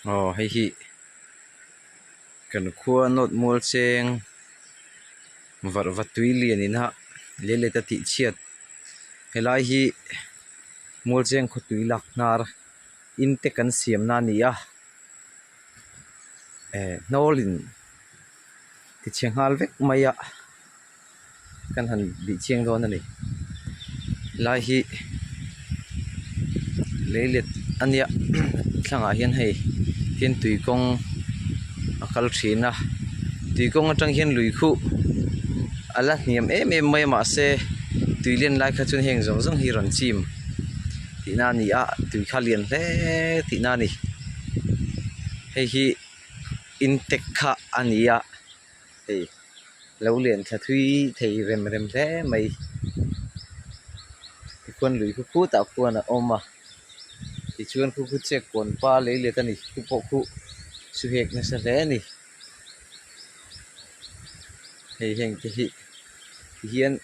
Aw hei hi kan khua nawt mual cheng varhva tui lian in a leilet a tih chhiat helai hi mual cheng khaw tui lak hnar in te kan siam na a ni a eh hnawl in ti chhe nghal vek mai a. Kan han bih chiang dawn a ni helai hi leilet a nia thlangah hian hei tin tui kawng a kal thin a tui kawng atang hian lui khuh a la hniam em em mai a mahse tui len lai kha chuan heng zawng zawng hi rawn chim tihna a ni a tui kha lian hle tihna a ni hei hi intek kha a ni a hei. Lo lian thla thui thei rem rem hle mai tikhuan lui khu khutah khuan a awm a tichuan khu khu chek kawn pa lei let a ni khu pawh khu su hek nasa hle a ni hei heng te hi tihian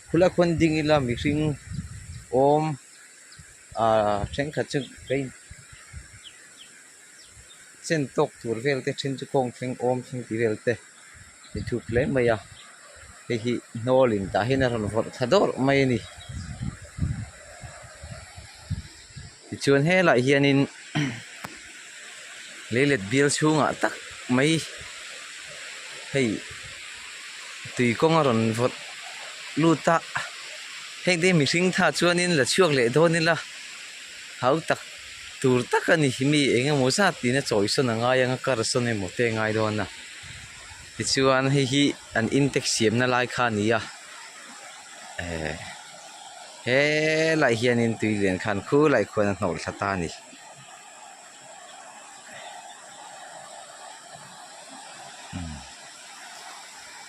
khulai khuan ding ila mihring awm ahh thenkhat chu ka in chen tawk tur vel te then chu kawng thleng awm thleng tih vel te ni thuk hle mai a hei hi hnawl in tah hian a rawn vawrh thla dawrh mai a ni tichuan helaiah hianin leilet bial chhungah tak mai hei tui kawng a rawn vawrh lut a heng te hi mihring tha chuanin la chhuak leh dawn ila hau tak. Tur tak a ni hi mi eng emaw zat tiin a chawi sawn a ngai ang a kar sawn emaw te a ngai dawn a tichuan hei hi an intek siamna lai kha a ni a eh helaiah hianin tui lian khan khulai khuan a hnawh thla ta a ni.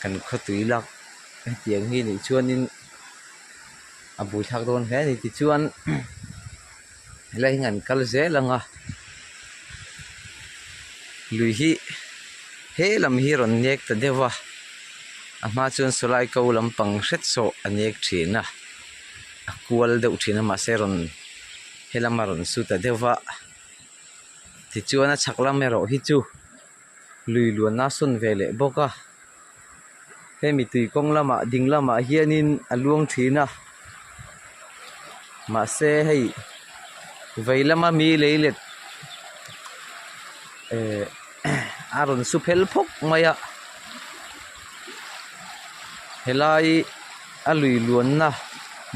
Kan khaw tui lak hetiang hi nih chuanin a buaithlak dawn hle a ni tichuan. Helai hi an kal zel ang a lui hi he lam hi rawn nek ta deuh a a hma chuan sawlai ko lampang hret saw a nek thin a a kual deuh thin a mahse rawn he lama rawn su ta deuh va tichuan a chhak lam erawh hi chu lui luanna a sawn ve leh bawk a hemi tui kawng lamah ding lamah hianin a luang thin a mahse hei vei lama mi lei let ehh a rawn su phel phawk mai a helai a lui luanna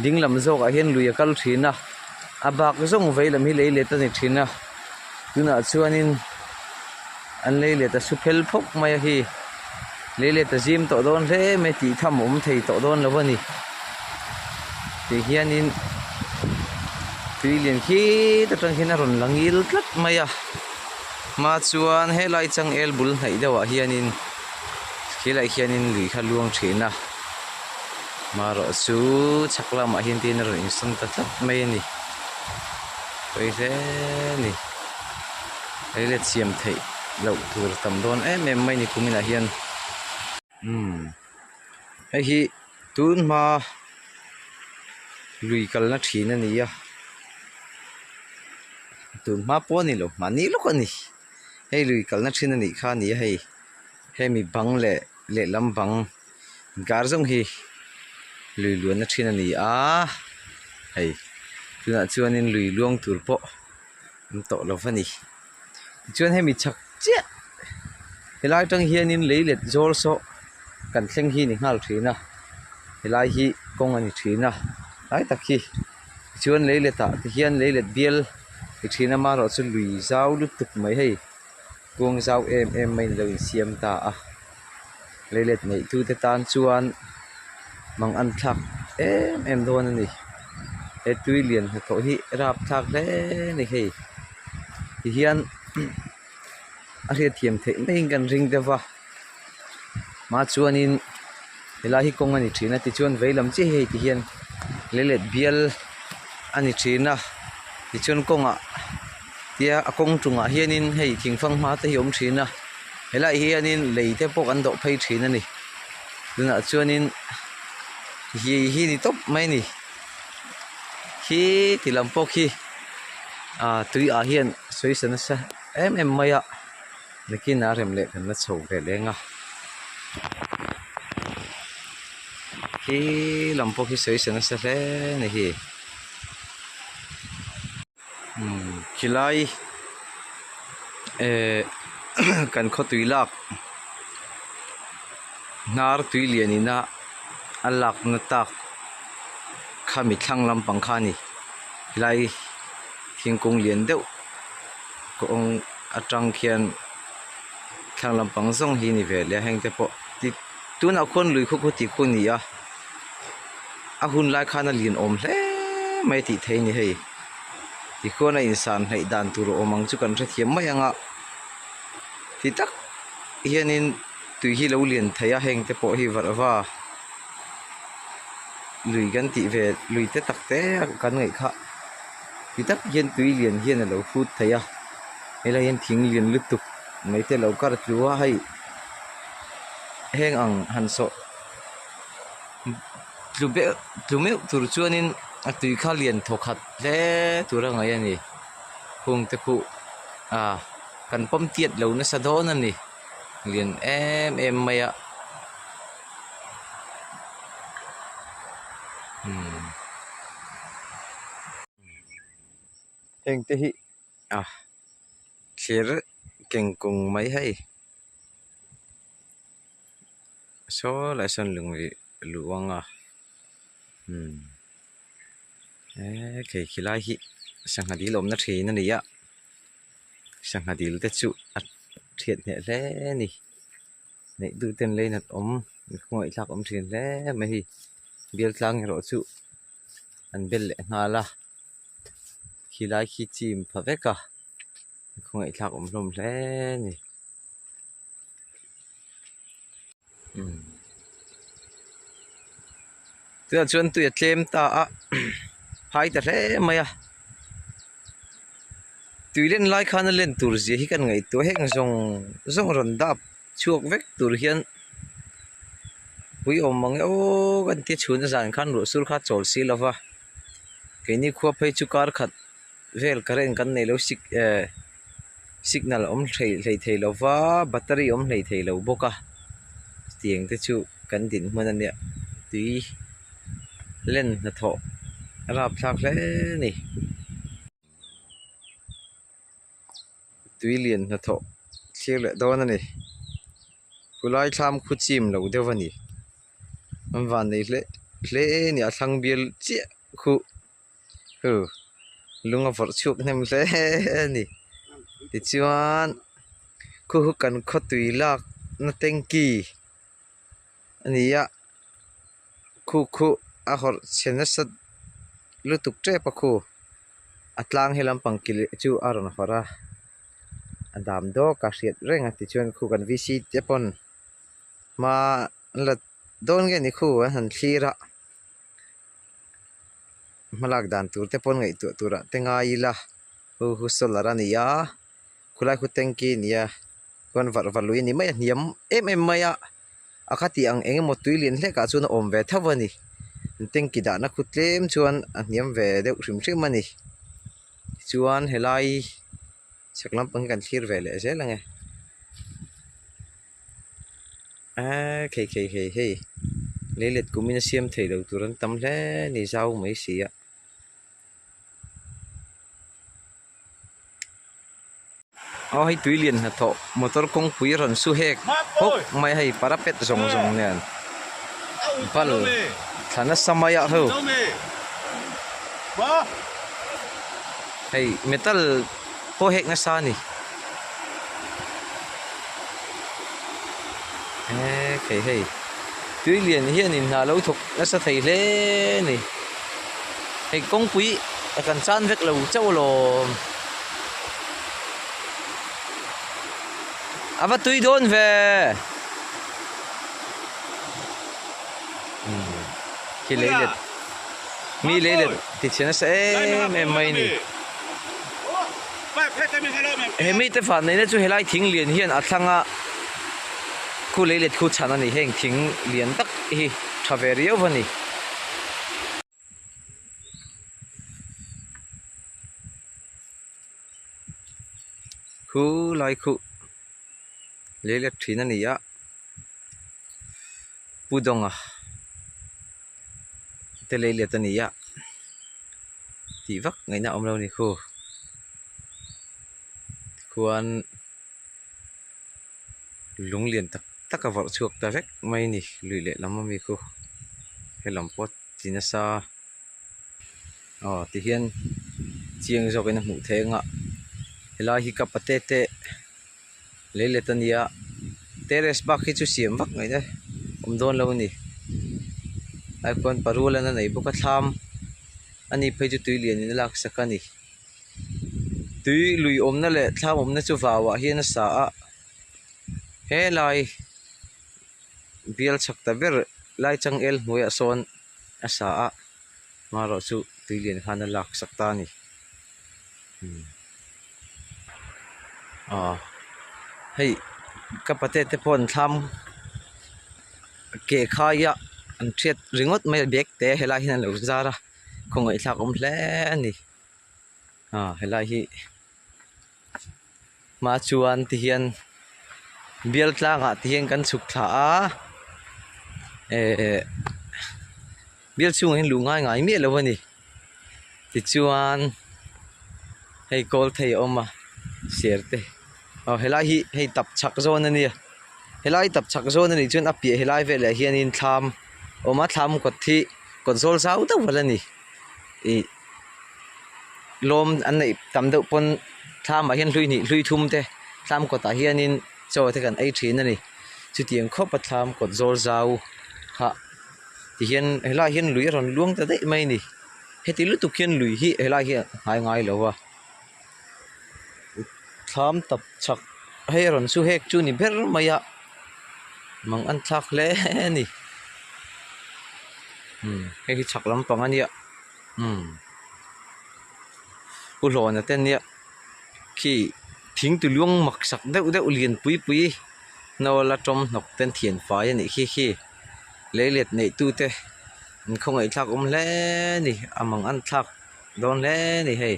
ding lam zawkah hian lui a kal thin a a bak zawng vei lam hi lei let a ni thin a tunah chuanin an lei let a su phel phawk mai a hi lei let a zim tawh dawn hle mai tih tham a awm thei tawh dawn lo a ni tih hianin tui lian khit atang hian a rawn la ngil tlat mai a hma chuan helai changel bul hnaih deuhah hianin khilaiah hianin lui kha luang thin a marawh chu chhak lamah hian tin a rawn insawn ta tlat mai a ni pawi hle a ni lei let siam theih loh tur tam dawn em em mai ni kuminah hian umm hei hi tun hma lui kalna thin a ni a tun hma pawh a ni lo mahni lawk a ni hei lui kalna thin a nih kha a ni a hei hemi bang leh lehlam bang inkar zawng hi lui luanna thin a ni a hei tunah chuanin lui luang tur pawh an tawh lo va ni tichuan hemi chhak chiah helai atang hianin lei let zawl saw kan thleng hi a ni nghal thin a helai hi kawng a ni thin a tlai tak hi tichuan lei let ah te hian lei let bial ni thin a amaherawhchu lui zau lutuk mai hei kawng zau em em mai an lo insiam ta a lei let neih tu te tan chuan mang an thlak em em dawn a ni he tui lian hnathawh hi rapthlak hle a ni hei ti hian a hriatthiam theih maiin kan ring deuh va hma chuanin helai hi kawng a ni thin a tichuan vei lam chiah hi hei ti hian lei let bial a ni thin a tichuan kawngah tia a kawng chungah hianin hei thingfang hma te hi a awm thin a helaiah hianin lei te pawh kan dawh phei thin a ni tunah chuanin hi hi ni tawp mai a ni khi ti lam pawh khi ah tui ah hian sawi sa nasa. em em mai a nakinah rem leh kan la chho ve leng a khi lam pawh khi sawi sa nasa hle a ni hi umm khilai ehh kan khawtui lak hnar tui lian ina a lakna tak khami thlang lampang kha a ni helai thingkung lian deuh kawng atang khian thlang lampang zawng hi a ni ve leh a heng te pawh tunah khuan lui khaw khaw tih khu a ni a a hun lai khan a lian awm hle mai a tih theih a ni hei tikhuan a insan hnaih dan tur a awm ang chu kan hrethiam mai ang a ti tak hianin tui hi lo lian thei a heng te pawh hi varhva lui kan tih ve lui te tak te a kan ngaih kha ti tak hian tui lian hian a lo hrut thei a helai hian thing lian lutuk mai te a lo kar tlu a hei heng ang han sawh tlu beuh tlu meuh tur chuanin a tui kha lian thaw khat hle tur a ngaih a ni hung te pawh ah kan pawm tiat lo nasa dawn a ni lian em em mai a umm heng te hi ah thir kengkung mai hei saw lai sawn lung ih luang a umm eee khei khi lai hi sangha dil awmna thin a ni a sangha dil te chu a thiat hneh hle a ni neih duh ten lei nat awm khawngaih thlak awm thin hle mai hei bial tlang erawh chu an bel leh nghal a khilai khi chim pha vek a khawngaih thlak awm hlawm hle a ni. Tunah chuan tui a tlem ta a phai ta hle mai a tui len lai khan a len tur zia hi kan ngaihtuah heng zawng zawng rawn dap chhuak vek tur hian pui awm mang e aw kan tia chhun a zan khan ruah sur kha a chawl si lo va keini khua phei chu kar khat vel current kan nei lo sig eh signal awm thei hlei thei lo va battery awm hlei thei lo bawk a chutiang te chu kan dinhmun a nia tui len hnathawh a rapthlak hle a ni. Tui lian hnathawh thlir leh dawn a ni khulai thlam khu chim lo deuh a ni an van nei hle hle a ni a thlang bial chiah khu. Hu lung a vawrh chhuak hnem hle a ni tichuan khu hu kan khaw tui lak na tanky a ni a khu khu a hawrh chhe nasa lutuk tep a khu a tlang he lampang kil chu a rawn hawrh a a dam dawk a hriat reng a tichuan khu kan v c te pawn hma an la dawn nge ni khu an han thlir a. Hmalak dan tur te pawh ngaihtuah turah te ngai ila hu hu solar a ni a khulai khu tanky a ni a chuan varh varh lui a ni mai a hniam em em mai a a khati ang eng emaw tui lian hlek ah chuan a awm ve tho a ni tanky dahna khu tlem chuan a hniam ve deuh hrim hrim a ni tichuan helai chhak lampang hi kan thlir ve leh zel ang e. Eee khei khei hei hei lei let kum in a siam thei lo tur an tam hle a ni zau mai si a. Aw hei tui lian hnathawh motor kawngpui rawn su hek hawk mai a hei parapet zawng zawng nen bal thla nasa mai a ho hei metal pawh hek nasa a ni. Eee khei hei tui lian hianin hna lo thawk nasa thei hle a ni hei kawngpui a kan chan vek lo chauh alawm a va tui dawn ve umm khi lei let mi lei let ti chhe nasa em em mai a ni. He mite fah neihna chu helai thing lian hian a thlang a khu lei let khu chhan a ni heng thing lian tak hi tha ve riau a ni. Khu lai khuh lei let thin a ni a Pu Dawnga te lei let a ni a tih vak ngaihna a awm lo a ni khu tikhuan lung lian tak tak a vawrh chhuak ta vek mai a ni lui lehlam ami khu helam pawh ti nasa. Aw tihian chiang zawkin a hmuh theih ang a helai hi ka pate te leilet a nia terrace bak hi chu siam vak ngaih na awm dawn lo a ni ai khuan parul an a nei bawk a thlam ani phei chu tui lian in a lak sak a ni tui lui awmna leh thlam awmna chu vau ah hian a sa a helai bial chak ta ber lai changel hnuaiah sawn. A sa a hmarawh chu tui lian khan a lak sak ta a ni aw hei ka pate te pawh an thlam ke khai a an hriat ringawt mai a bag te helai hian an lo zar a khawngaihthlak awm hle a ni aw helai hi. Hma chuan ti hian bial tlangah ti hian kan chhuk thla a ehh bial chhungah hian luh ngai ngai miah lo a ni tichuan hei kawl thei a awm a ser te aw helai hi hei tap chhak zawn a nia helai tap chhak zawn a nih chuan a piah helai velah hianin thlam a awm a thlam kawt hi kawt zawl zau deuh a la ni ih. Lawm an neih tam deuh pawn thlamah hian hlui hnih hlui thum te thlam kawtah hianin chaw te kan ei thin a ni chutiang khawp a thlam kawt zawl zau kha tihian helaiah hian lui a rawn luang ta daih mai a ni heti lutuk hian lui hi helai hi a hnai ngai lo a thlam tap chhak hei a rawn chu hek chu ni ber mai a mang an thlak hle a ni umm hei hi chhak lampang a nia. Umm pu hlawna te nia khi thing tu luang mak sak deuh deuh lian pui pui hnawl a tawm hnawk ten thian fai a nih khi khi lei let neih tu te an khawngaih thlak awm hle a ni a mang an thlak dawn hle a ni hei.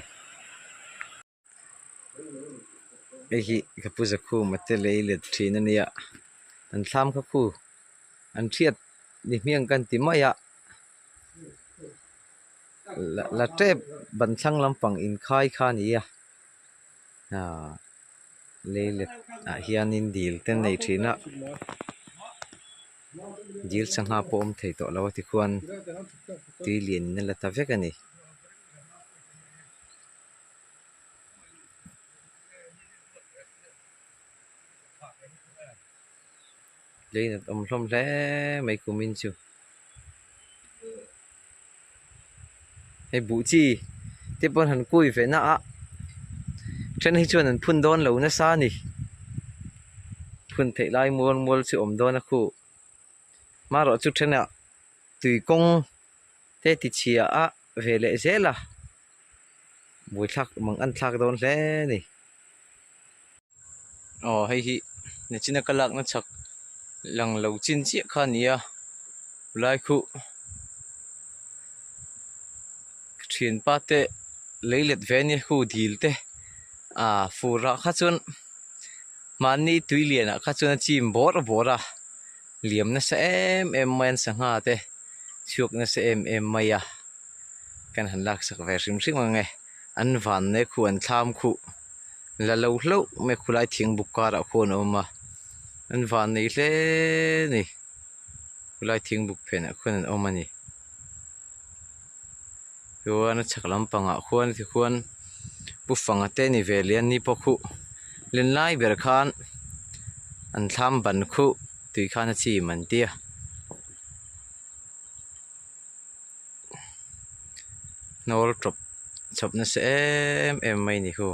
Hei hi ka pu Zakhuma te lei let thin a nia an thlam kha khu an hriat ni hmiang kan ti mai a la tep ban thlang lampang inkhai kha a ni a ahh lei let ah hianin dil te an nei thin a dil sangha pawh a awm thei tawh lo a tikhuan tui lian in a la ta vek a ni. Lei nat awm hlawm hle mai kumin chu hei buh chi te pawn han kui ve na a then hi chuan an phun dawn lo nasa a ni phun theih lai mual mual chu awm dawn a khuh hmarawh chu thenah tui kawng te ti chhia a ve leh zel a. Buaithlak mang an thlak dawn hle a ni. Aw hei hi nichina ka lakna chhak lang lo chin chiah kha a ni a lai khuh thianpa te lei let ve ania khu dil te ah fur ah kha chuan mahni tui lian ah kha chuan a chim bawrh bawrh a liam nasa em em mai an sangha te chhuak nasa em em mai a. Kan han lak sak ve hrim hrim ang e an van ne khu an thlam khuh la lo hlauh mai khulai thing buk karah khuan a awm a an van nei hle a ni khulai thing buk phenah khuan an awm a ni chuan a chhak lampangah khuan tikhuan pu fanga te ni ve leh a ni pawh khuh len lai ber khan an thlam ban khuh tui khan a chim an tia. Hnawl tawp chhawp nasa em em mai ni hu.